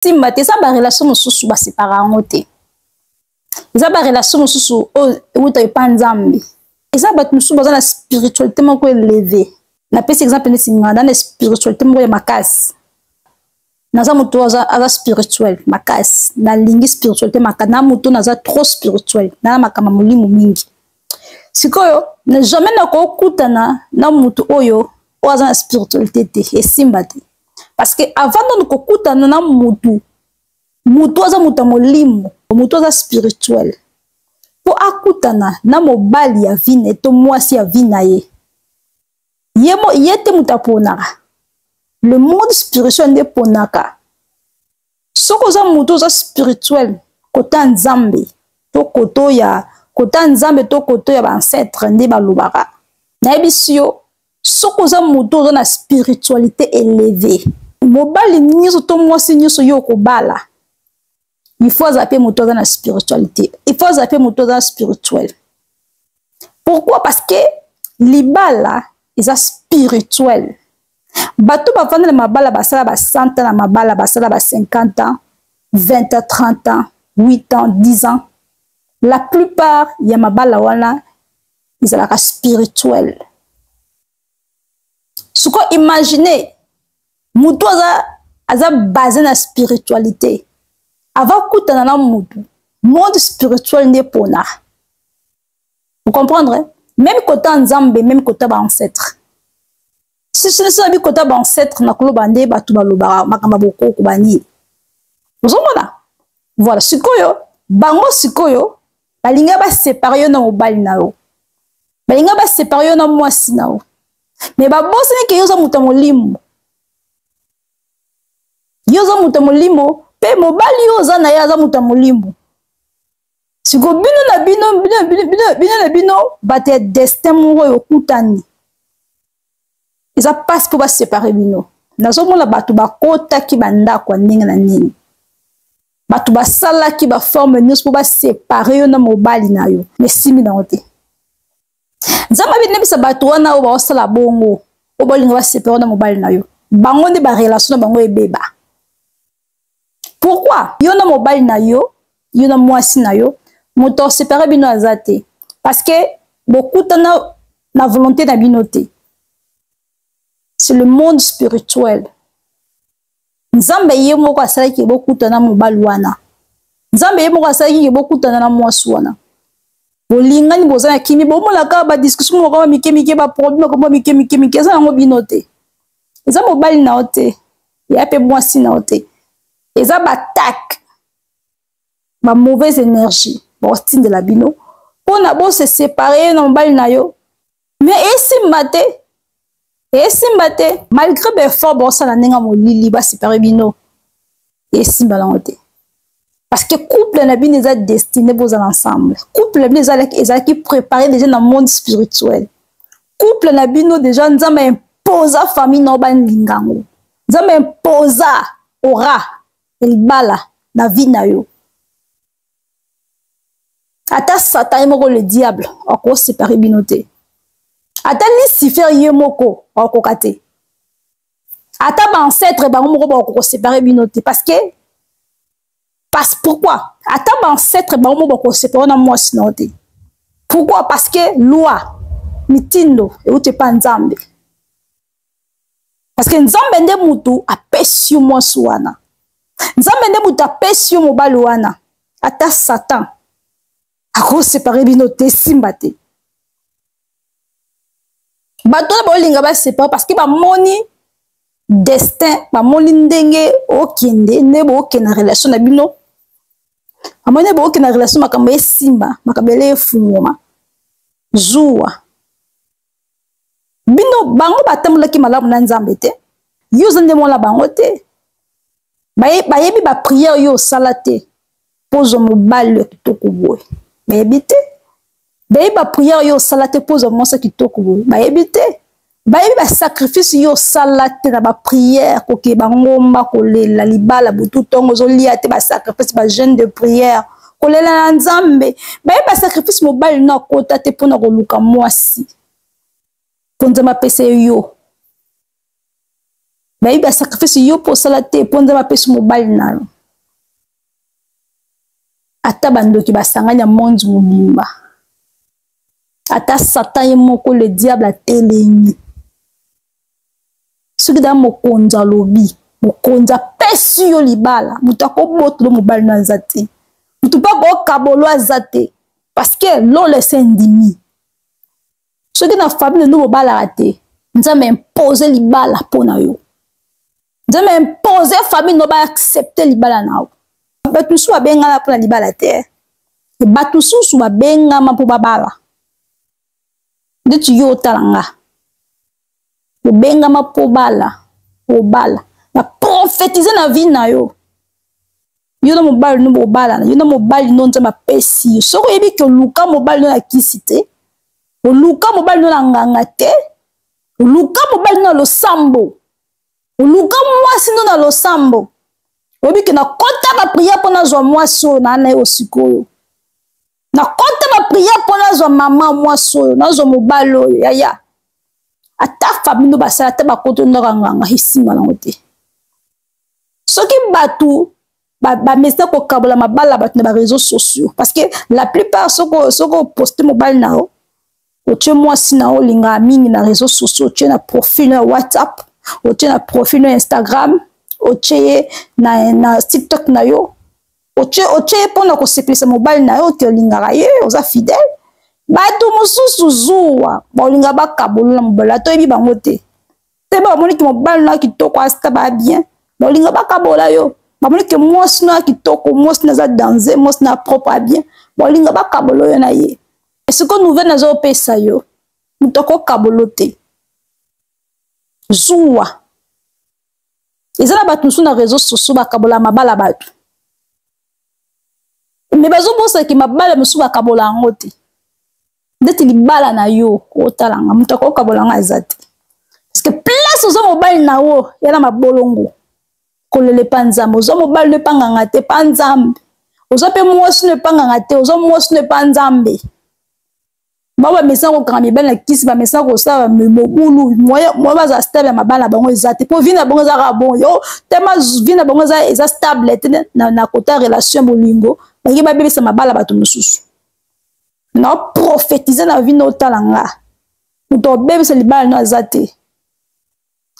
Simba te. Eza barelation mosusu basepara yango te, eza barelation mosusu oyo euta epa Nzambe. Eza bato mosusu baza na spiritualité moko élevée. Napesi exemple neti nga, na spiritualité moko ya makasi. Naza moto aza spirituel makasi, nalingi spiritualité makasi, na moto naza trop spirituel, na makambo molimo mingi. Sikoyo na jamais nakokutana na moto oyo aza na spiritualité te, esimba te. Parce que avant nanu kokutana na mutu, mutu aza moto ya molimo, motu aza spirituel, mpo akutana na mobali ya vie na ye to mwasi ya vie na ye, ye te moto aponaka. Le monde spirituel nde eponaka. Soki oza motu oza spirituel kota Nzambe to koto ya kota Nzambe to koto ya baancêtre nde balobaka. Nayebisi yo, soki oza motu oza na spiritualité élevée, mobali nyonso to mwasi nyonso yo okobala, il faut aza mpe moto aza na spiritualité, il faut aza mpe moto aza spirituel. Pourquoi? Parce que libala eza spirituel. Bato bavanda na mabala, basala ba 100 ans na mabala, basala ba 50 ans, 20 ans, 30 ans, 8 ans, 10 ans, la plupart ya mabala wana ezalaka spirituel. Sikoyo imagine mutu aza basé na spiritualité, avant kutana na mutu, monde spirituel nde pona. Vous comprendre? Même kota Nzambe, même kota baancêtre, sisi na bikota baancêtre, na koloba nde bato balobaka makambo ya bokoko banini, ozomona. Voilà, sikoyo bango sikoyo balinga basépare yo na mobali na yo, balinga basépare yo na mwasi na yo, mais babosani ke yo oza moto ya molimo. Yo oza moto ya molimo, mpe mobali yo oza na ye aza moto ya molimo. Siko bino na bino, bino na bino bato ya destin moko oyo okutani, eza mpasi mpo basépare bino. Nazomona bato bakotaki bandako ya ndenge na ndenge, bato basalaki baforme nyonso mpo basépare yo na mobali na yo, mais esimbi nango te. Nzambe abinebisa bato wana oyo baosala bongo, oyo balinga basépare na mobali na yo, bango nde barelation na bango ebeba. Pourquoi? Yo na mobali na yo, yo na mwasi na yo, moto asépare bino aza te, parce que bokutana na volonté na bino te. C'est le monde spirituel. Nzambe ye moko asalaki bokutana mobali wana, Nzambe ye moko asalaki ke bokutana na mwasi wana. Bolingani, boza na kimi, bomonaka badiscussion moko mike mike, baproblème moko mike mike mike, eza yango bino te, eza mobali na yo te, ya mpe mwasi na yo te. Eza baattaque, bamauvaise énergie baotindela bino mpona bose séparer na mobali na yo. Mais esimba te, esimba te. Malgré baeffort baosala ndenge molili basépare bino, esimba nango te, parce que couple na bino eza destiné bozala ensemble. Couple na bino ezalaki préparé déjà na monde spirituel. Couple na bino déjà, Nzambe imposa famille na yo balinga yango, Nzambe imposa aura libala na vie na yo. Ata Satan ye moko, le diable, akosépare bino te. Ata Lucifer ye moko akokoka te. Ata baancêtre bango moko bakoka kosépare bino te. Parce que parce pourquoi? Ata baancêtre bango moko bakosépare na mwasi na yo te. Pourquoi? Parce que loi, mitindo euti epa Nzambe, parce que Nzambe nde mutu apesi yo mwasi wana, Nzambe nde mutu apesi yo mobali wana. Ata Satan akosépare bino te, esimba te. Bato wana baolinga basépare parce que bamoni destin, bamoni ndenge okende, nde bookende na relation na bino, bamoni bookende na relation, makambo esimba, makambo ele efungwama. Zuwa bino, bango batambolaki malamu na Nzambe te. Yo oza nde mwana bango te, bayebi baprière yo osala te mpo ozwa mobali ya kitoko boye, bayebi te. Bayebi baprière yo osala te mpo ozwa mwasi ya kitoko boye, bayebi te. Bayebi basacrifice yo osala te na baprière, kokee bangomba, kolela libala butu ntongo, ozolia te, basacrifice, bajeûne de prière, kolela na Nzambe. Bayebi basacrifice mobali no akota te mpona koluka mwasi, mpo Nzambe apesa yo. Bayebi basacrifice yo mpo osala te mpo Nzambe apesi mobali na yo. Ata bandoki basangani ya monde mobimba, ata Satan ye moko le diable atelemi, soki da mokonzi alobi, mokonzi apesi yo libala, moto akobotolo mobali no aza te, moto mpe akokabolo aza te, parce que lola esi endimi. Soki na famille no bobalaka te, Nzambe impose libala mpo na yo. Nzambe impose famille no baaccepte libala na yo. Bato mosusu babengana mpo na libala te, bato mosusu babengama mpo babala. Ndeti yo otala nga, obengama mpo bala, obala, na prophétise na vie na yo. Yo na mobali no bobalana, yo na mobali no Nzambe apesi yo. Soki oyebi ke oluka mobali no na kisi te, oluka mobali no na nganga te, oluka mobali no na losambo, oluka mwasi no na losambo, oyebi ke nakota bapriere mpo nazwa mwasi oyo naa na ye osikoyo, nakota bapriere mpo nazwa mama mwasi oyo, nazwa mobali oyo, yaya. Ata famille no basala, ata bakoto ndako ya nganga, esimba nango te. Soki bato bamesina kokabola mabala bato na bareseau sociaux, parce que la plupart soki oposte mobali na yo, otie mwasi na yo olingaka mingi na réseau sociaux, otie na profil na WhatsApp, otie na profil na Instagram, otie ye na TikTok na yo, otie ye mpona kosepelisa mobali na yo ke olingaka ye, oza fidèle. Bato mosusu zuwa baolinga bakabolola mobali, ata oyebi bango te. Te bamoni ke mobali na kitoko asta ba bien, baolinga bakabola yo. Bamoni ke mwasi na kitoko, mwasi na aza danse, mwasi na propre a bien, baolinga bakabola yo na ye. Siko nouvelle nazopesa yo, moto akokabolo te. Zuwa eza na bato mosusu na réseau sociaux bakabola mabala bato, me bazobosaki mabala mosusu bakabola yango te. Ndeti libala na yo otalanga, moto akokabola yango aza te, parce que place oza mobali na yo ya na mabolongo kolela epa Nzambe. Oza mobali no epa nganga te, epa Nzambe. Oza mpe mwasi no epa nganga te, oza mwasi no epa Nzambe. Bao bamesana kokanga mibali na kisi, bamesana kosala mobulu, moyen bazala stable ya mabala na bango eza te, mpo vie na bango eza kaka bon yo tema vie na bango eza stable te na kota relation bolingo, balingi babebisa mabala bato mosusu. Na prophétise na vie otala nga, moto obebisa libala no aza te.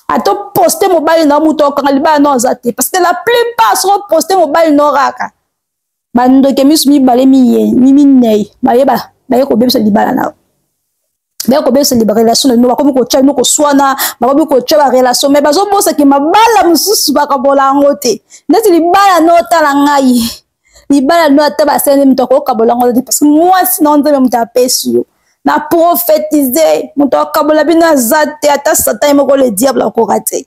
Ata poste mobali na moto okanga libala no aza te, parce que la plupart soki oposte mobali no kaka bandoki miso mibale minei bayeba baye kobebisa libala na yo, baye kobebisa relation na bino, bakomi kotya bino koswana, bakomi kotya barelation, mais bazobosaki mabala mosusu bakabola yango te. Neti libala no otala ngai, libala no ata basali moto akokabola yango te, parce que mwasi na Nzambe moto apesi yo. Na prophétise, moto akabola bino aza te, ata Satan ye moko le diable akoka te.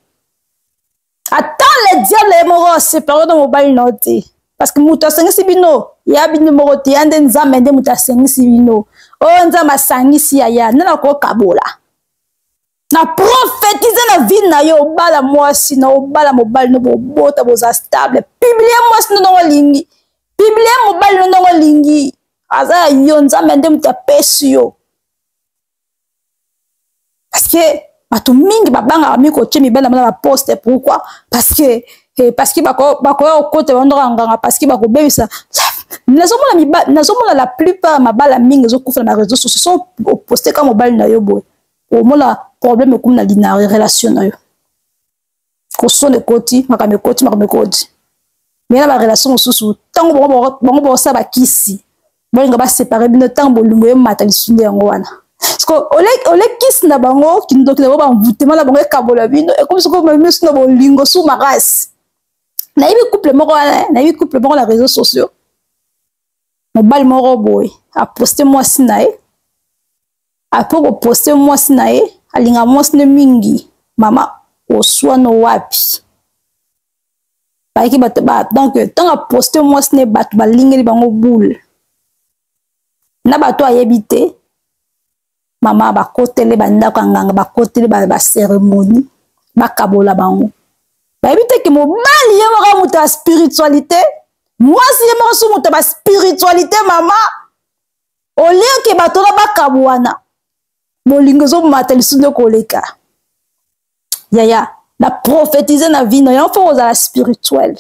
Ata le diable ye moko asepare na mobali na yo te, parce que moto asangisi bino ya bino moko te, ya nde Nzambe nde moto asangisi bino. Oyo Nzambe asangisi, yaya, nde nakokabola. Na prophétise na vie na yo, obala mwasi na obala mobali no, bobota, boza stable. Publie mwasi no ndongo olingi, publie mobali no ndongo olingi, aza ya yo, Nzambe nde moto apesi yo. Parce que bato mingi babangaka mingi kotie mibali na bango na baposte. Pourquoi? Parce que bakoya kokota bango ndoko ya nganga, parce que bakobebisa. Nazomona la plupart ya mabala mingi ezokufa na bareseau sociaux. So oposte ka mobali na yo boye, omona problème ekomi na relation na yo, kosona ekoti, makambo ekoti, makambo ekoti. Me na barelation mosusu, ntango bango bakosala bakisi, balinga basepare bino, ntango bolingo emata lisundu yango wana. Siko olekisi na bango kindoki na bango, bamvutema na bango ekabola bino, ekomi soko miso na bolingo su makasi. Nayebi couple moko wana, nayebi couple moko na réseaux sociaux, mobali moko boye aposte mwasi na ye. Apres koposte mwasi na ye, alinga mwasi ne mingi, mama oswano wapi bayaki bato ba. Donc ntango aposte mwasi ne, bato balingeli bango boule na bato ayebi te. Mama bakotele bandako ya nganga, bakotele bacérémonie, bakabola bango. Bayebi te ke mobali ye moko moto ya spiritualité, mwasi ye moko so moto ya baspiritualité. Mama, olie ke bato na bakabwana, bolingo ezomata lisusu nde koleka. Yaya, Na prophétise na vie na yango, faut kozala spirituel.